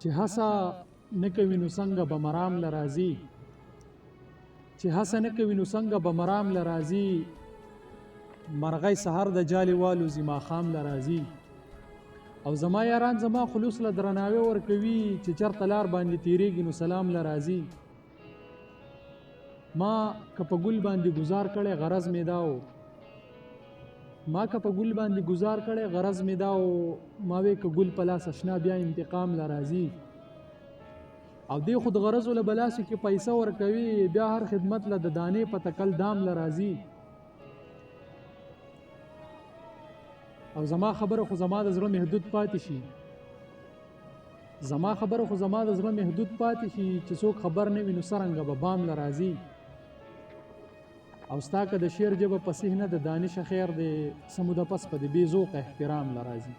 چې هڅه نه کوي نو څنګه به مرام له راځي، چې هڅه نه کوي نو څنګه به مرام له راځي، مرغۍ سحر د جالې والوځي ماښام له راځي. او زما یاران زما خلوص له درناوی ورکوي، چې چرته لار باندې تیریږي نو سلام له راځي. ما که په ګل باندې ګزار کړی غرض مې دا و، ما که په ګل باندې ګزار کړی غرض مې دا و، ما وې که ګل په لاس اشنا بیا انتقام له راځي. او دی خود غرضو له بلاسو کې پیسه ورکوي، بیا هر خدمت له د دانې په تکل دام له راځي. او زما خبره خو زما د زړه محدود پاتې شي، زما خبره خو زما د زړه محدود پاتې شي، چې څوک خبر نه وي نو څرنګه به بام له راځي. او ستا که د شعر ژبه فصیح نه د دانش خیر دی، څه موده پس په دې بې ذوقه احترام له راځي.